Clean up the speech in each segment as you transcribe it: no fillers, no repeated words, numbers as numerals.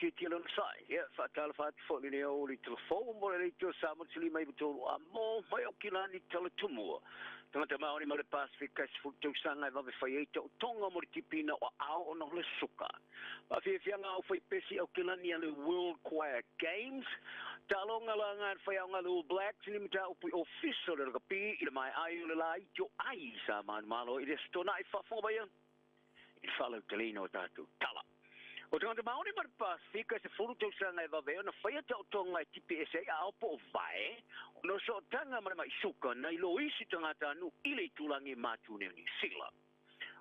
tia lona sai. Ia, faatalofa atu foi lenei aoauli telefou mo le leitio Samoa le 15 93 a mo mai Aukilani Talatumua. Tagata Māori ma le Pasifika e 10 tausaga e vave fai ai taotoga mo le tipiina o aao ona o le suka. Faafiafiaga au fai pesi Aukilani a le World Choir Games. Taaloga laga e le faiaoga le All Blacks ni mataupu i ofisa o le rakapi i le maeai o le laiti o ai sa manumalo i le Aso Toonai faafofoga mai i le faalauteleina o tatou tala. O tagata Māori ma le Pasifika e 10 tausaga e vave ona faia taotoga e tipi ese ai aao po o vae ona o sootaga ma le mai suka nai lo isi tagatanuu i le itulagi matu nei o Niu Sila.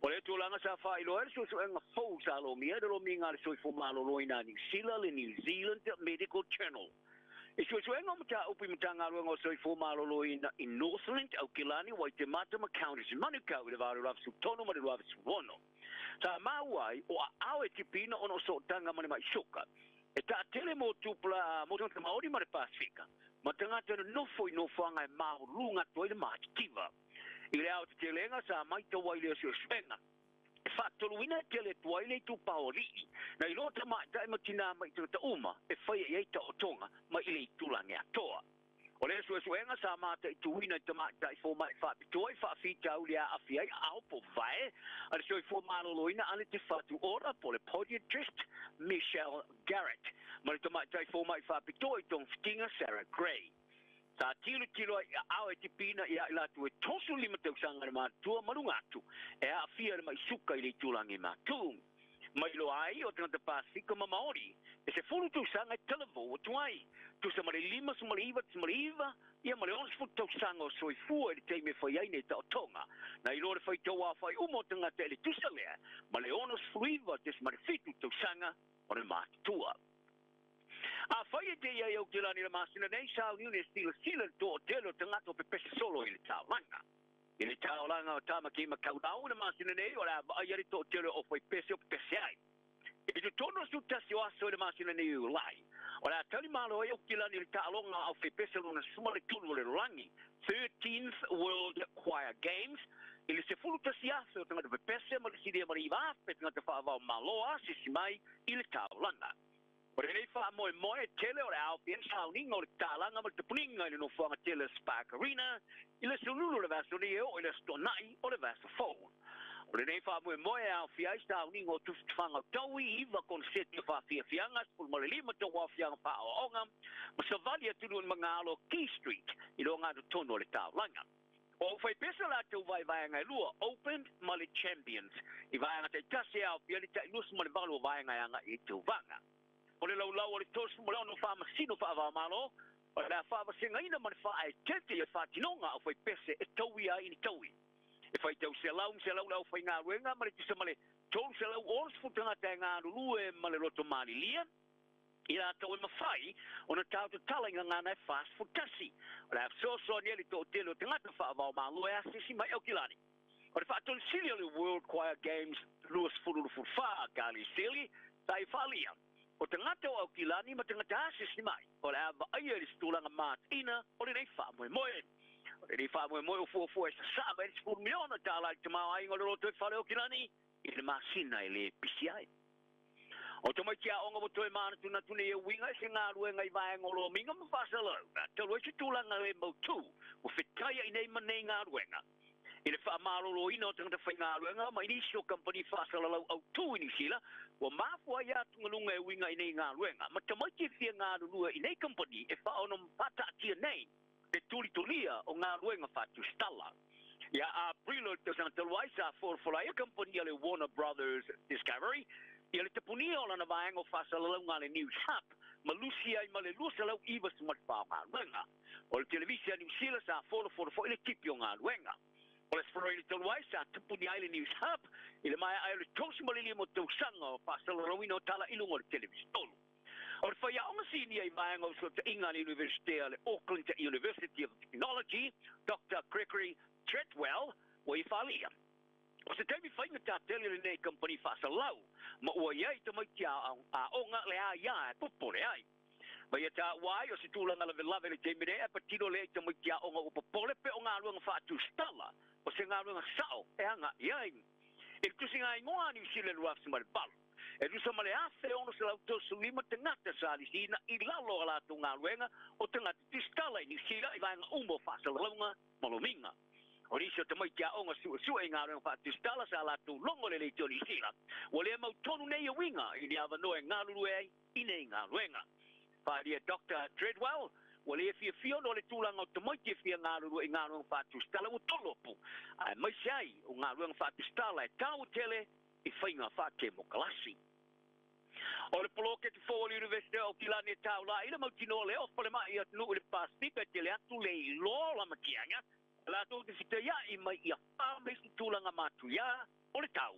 O lea tulaga sa faailoa ai le suesuega fou sa lomia i le lomiga a le Soifua Maloloina a Niu Sila, le New Zealand Medical Journal. I suesuega o mataupu i Matagaluega o Soifua Maloloina i Northland, Aukilani, Waitemata ma Counties Manukau i le 2013 ma le 2016. Sa maua ai o aao e tipiina ona o sootaga ma le mai suka. E taatele mo tupulaga mo tagata Maori ma le Pasifika ma tagata nonofo i nofoaga e maoluga atu ai le matitiva. I le aotetelega sa maitau ai lea suesuega e faatoluina e tele atu ai le itupa o alii nai lo tamaitai ma tinā mai tagata uma e faia i ai taotoga mai i le itulagi atoa. O lea suesuega sa mataituina i tamaitai fomai faapitoa i faafitauli e aafia ai aao po o vae a le soifua maloloina a le Te Whatu Ora po o le podiatrist Michelle Garrett ma le tamaitai fomai faapitoa i togafitiga Sarah Gray. Sa tilotilo ai i aao e tipiina ia i latou e 35 tausaga le matutua ma luga atu e aafia i le mai suka i le itulagi matu. Mai loa ai o tagata Pasifika ma Maori e 10 tausaga e talavou atu ai, tusa ma le 59.9 ia ma le 60 tausaga o soifua i le taimi e fai ai nei taotoga. Na iloa le faitau aofai uma o tagata i le tusa lea ma le 69.7 tausaga o le matutua. Afai e te i ai Aukilani i le masina nei, sauniuni e silasila i le toatele o tagata o pepese solo i le taulaga. I le taulaga o Tamaki Makaurau i le masina nei, o le a vaaia le toatele o faipese o pepese ai. I totonu o le 11 o aso i le masina nei o Iulai, o le a tali malo ai Aukilani i le taaloga a aufaipese lona 13 o le lalolagi, 13th World Choir Games, i le 11,000 o tagata pepese ma le silia ma le 9,000 tagata faavao malo asisi mai i le taulaga. O lenei faamoemoe tele o le a aofia ai sauniga o le tatalaga ma le tapuniga i le nofoaga tele o Spark Arena i le Aso Lulu o le vaiaso nei e oo i le Aso Toonai o le vaiaso fou. O lenei faamoemoe e aofia ai sauniga o tufatufaga o taui, 9 koneseti o faafiafiaga, 15 tauaofiaga faaoaoga ma savali atunuu i magaalo o Key Street i le ogatotonu o le taulaga. O aufaipese latou vaevaega e lua, Open ma le Champions. I vaega taitasi e aofia ai le tai 28 o vaega e agai i tauvaga. O le laulau o le 36 faamasino faava-o-Malo, o le a faavasegaina ma le faaeteete ia faatinoga a aufaipese e tauia ai ni taui. E faitau selau ma selau le aufaigaluega ma le tusa ma le 360 tagata e galulue ma le loto malilie, i latou e mafai ona taotatala i gagana e 41. O le a fesoasoani ai le toatele o tagata faava-o-Malo e asiasi mai Aukilani. O le faatolusili o le World Choir Games 2024 Carly Sealy sa i faaalia, o tagata o Aukilani ma tagata asiasi mai o le a vaaia i le tulaga mataina o lenei faamoemoe. O lenei faamoemoe ua fuafua e sasaa mai ai le $10 miliona i le tamaoaiga o le lotoifale o Aukilani i le masina e le pisi ai. O tamaiti aoga ua toe manatunatu nei e uiga i se galuega i vaega o lomiga ma faasalau, talu ai se tulaga le mautu ua fetaiai nei ma nei galuega. I le faamaloloina o tagata faigaluega mai nisi o kamupani faasalalau autū i Niu Sila, ua mafua ai atugaluga e uiga i nei galuega ma tamaiti e fia galulue i nei kamupani e faaono faataatia nei le tulitulia o galuega faatusitala. Ia Aperila o le tausaga talu ai, sa folafola ai a kamupani a le Warner Brothers Discovery ia le tapunia o lana vaega o faasalalauga a le News Hub ma lusi ai ma le 294 o galuega. O le televise a Niu Sila sa folafola foi le tipi o galuega. O le Aso Faraile talu ai, sa tapunia ai le News Hub i le maea ai o le 35 tausaga o faasalalauina o tala i luga o le televise tolu. O le faiaoga sinia i vaega o fesootaiga a le Iunivesite a le Auckland University of Technology, Doctor Gregory Treadwell, ua i faaliia. O se taimi faigata tele lenei kamupani faasalau, ma ua i ai tamaiti aoga le aia e popole ai. Ma ia taua ai o se tulaga lavelave le taimi nei ae patino lea i tamaiti aoga ua popole pe o galuega faatusitala o se galuega sao e agai ai. I le tusiga igoa a Niu Sila 2008, E tusa ma le 1,635 tagata sa lisiina i lalo o a latou galuega o tagata tusitala i Niu Sila i vaega uma o faasalalauga ma lomiga. O nisi o tamaiti aoga suesue i galuega faatusitala sa latou logo le leitio Niu Sila, ua le mautonu nei ia uiga i ni avanoa e galulue ai i nei galuega. Faaalia Doctor Treadwell, ua le fiafia ona o le tulaga o tamaiti e fia galulue i galuega faatusitala ua tolopu, aemaise ai o galuega faatusitala e taua tele i faiga faatemokalasi. O le poloketi fou a le University o Aukilani e taula'i le mautinoa lea o falemai i atunuu i le Pasefika e tele atu le iloa o lamatiaga latou te fetaia'i mai i afa ma isi tulaga matuiā o le tau.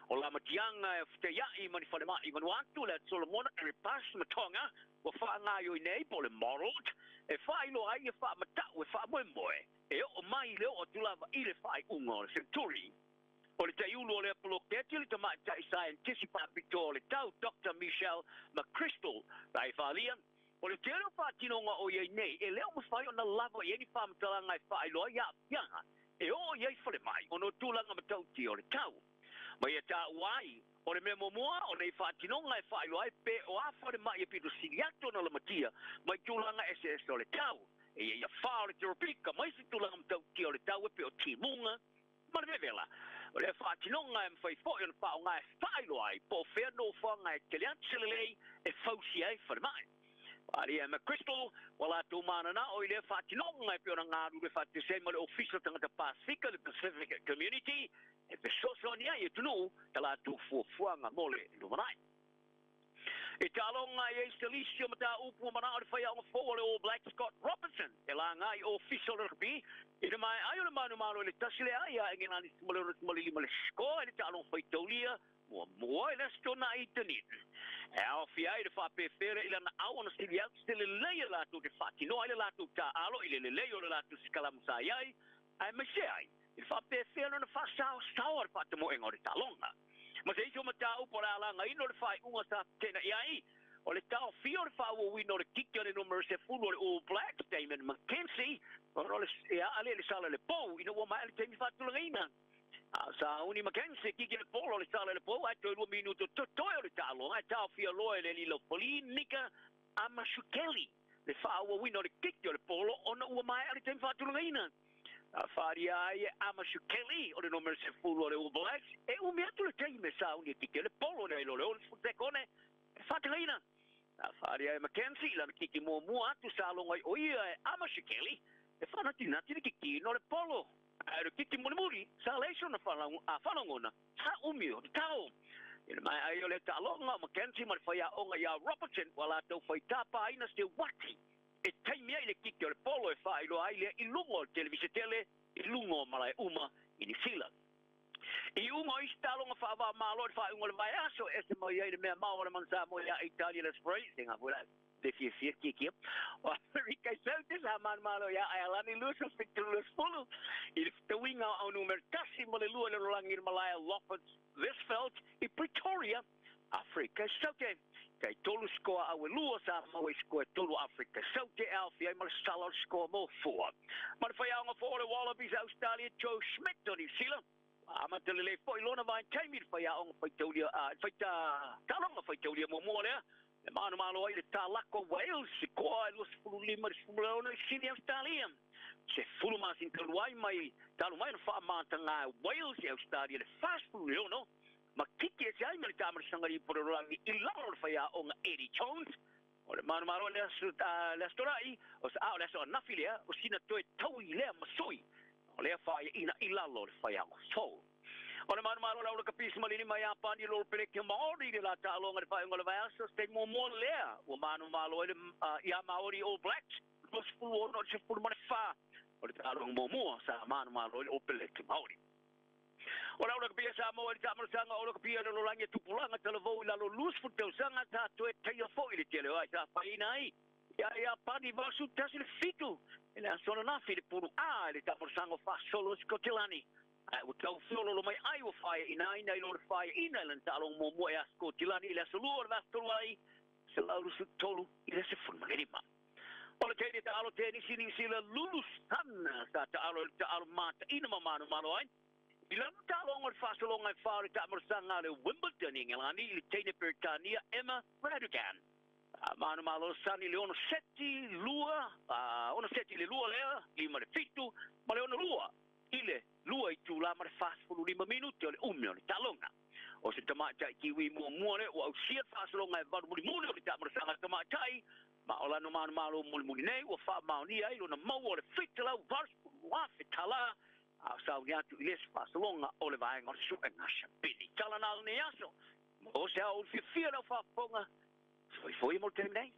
O lamatiaga e fetaia'i ma ni falemai i Vanuatu, le Atu Solomona, Kiribati ma Tonga ua faagaoioi nei po o le modeled e faailoa ai ia faamata'u e faamoemoe e oo mai i le oo atu lava i le faaiuga o le seneturi. O le taiulu o lea poloketi le tamaitai saienitisi faapitoa o le tau Doctor Michelle McChrystal Raifalia. O le tele o faatinoga o i ai nei e le o mafai ona lava i ai ni faamatalaga e faailoa ai aafiaga e oo i ai falemai ona o tulaga matautia o le tau. Ma ia taua ai, o le mea muamua o nei faatinoga e faailoa ai pe o a falemai e pito sili atu ona lamatia mai tulaga eseese o le tau, e i ai afa o le teropika ma isi tulaga matautia o le tau e pei o timuga ma le vevela. O lea faatinoga e mafai foi ona faaaoga e faailoa ai po o fea nofoaga e tele atu se lelei e fausia ai falemai. Faaalia e McChrystal ua latou mananao i lea faatinoga e pei ona galulue faatasi ai ma le Ofisa o Tagata Pasefika, le Pacific Community, e fesoasoani ai i atunuu ta latou fuafuaga mo le lumanai. I taaloga i ai se lisi o mataupu ua manao le faiaoga fou o le All Blacks Scott Robertson e laga i Ofisa o le Rugby i le maea ai o le manumalo i le 1-0 ia Engelani 16-5 le score i le taaloga faitaulia muamua i le Aso Toonai i Dunedin. E aofia ai le faapefea i lana au ona sili atu se lelei e latou te faatinoa ai le latou taaalo i le lelei o le latou sikalamu sa i ai, aemaise ai i le faapefea lona faasaosaoa le faatamoega o le taaloga. Ma se isi o mataupu o le alagaina o le faaiuga sa fetena'i ai, o le taofia o le faaauauina o le kiki a le numera 10 o le All Blacks, Damien McKenzie, ona o le aa lea i le sala i le pou ina ua maea le taimi faatulagaina. A o Sauni McKenzie kiki le polo le sala i le pou ae toe 2 minuto totoe o le taaloga ae taofia loa e le alii laupali Nika Amashukeli le faaauauina o le kiki o le polo ona ua maea le taimi faatulagaina. A faaalia ai e Amashukeli o le numera 10 o le All Blacks e umi atu le taimi e sauni e kiki le polo nai lo le 60 sekone e faatagaina. A faaalia e McKenzie i lana kiki muamua atu sa logo ai o ia e Amashukeli e faanatinati le kikina o le polo. Ae o le kiki mulimuli sa leai sona faalogona sa umi o le tao. I le maea ai o le taaloga o McKenzie ma le faiaoga ia Robertson ua latou faitapaaina se uati e taimi ai le kiki o le polo e faailoa ai lea i luga o le televise tele i luga o malae uma i Niu Sila. I uga o isi taaloga faava-o-Malo i le faaiuga o le vaiaso e ese mai ai le mea mao o le Manu Samoa ia Italia le Spray, se foi la le fiafia kiekie. O Amerika i Saute sa manumalo ia Ailani 27-20 i le fetauiga o numera 1 ma le 2 i le lalolagi i le malae Loftus Versfeld i Pretoria, Afrika i Saute. Tai tolu sikoa au e lua sa maua i sikoa e tolu Afrika i Saute e aofia ai ma le sala o le sikoa mo fua. Ma le faiaoga fou o le Wallabies a Australia Joe Schmidt o Niu Sila, ua amata lelei foi lona vaitaimi i le faiaoga faitaulia, faita taaloga faitaulia muamua lea e manumalo ai le talako Wales sikoa e 25-16 i Sini Australia. Se fulu masina talu ai mai talu mai ona faamataga e Wales i Australia le 46 ma kiki ese ai ma le taamalasaga i Pororolangi i lalo o le faiaoga Eddie Jones. O le manumalo le aso le aso Tora'i o sa a o le aso anafi lea o sina toe taui lea ma sui o lea faaiaina i lalo o le faiaoga fou. O le manumalo le aula kapisi ma le lima Iapani lolo peleke Maori i le la taaloga i le faaiuga o le vaiaso se taimi muamua lea ua manumalo ai le ia Maori All Blacks 26-14 o le taaloga muamua sa manumalo ai le All Peleke Maori. O le aula kapia Samoa i le taamalasaga o le kapia i le lalolagi e tupulaga talavou i lalo 20 tausaga sa toe taia foi le tele o ai sa faiaina ai ia Iapani 81 le 7 i le aso ananafi i le pulu A i le taamalasaga o faasolo i Sikotilani. Ae ua tau feololo mai ai ua faaiaina ai nai lo le faaiaina i lana taaloga muamua ia Sikotilani i le aso 2 o le vaiaso talu ai 123 i le 15. O le teine taalo tenisi Niu Sila Lulu Sun sa taalo i le taalo mataina ma manumalo ai I lalo taaloga o le faasologa e fa o le taamolosaga a le Wimbledon i Engelani i le teine Peretania Emma Raducanu. Manumalo sani le 6 seti 2, 6 seti le 2 lea, 5 le 7, ma le 6-2 i le 2 itulā ma le 45 minute o le umi o le taaloga. O se tamaitai Kiwi muamua lea ua ausia le faasologa e valu mulimuli o le taamolosaga a tamaitai, ma o lana manumalo mulimuli nei ua faamaonia ai lona maua o le $780,000 a o sauni atu i le isi faasologa o le vaega o le suega sapili. Tala na o lenei aso, mo se ao fiafia lau faafofoga, soifua ia mo le taimi nei.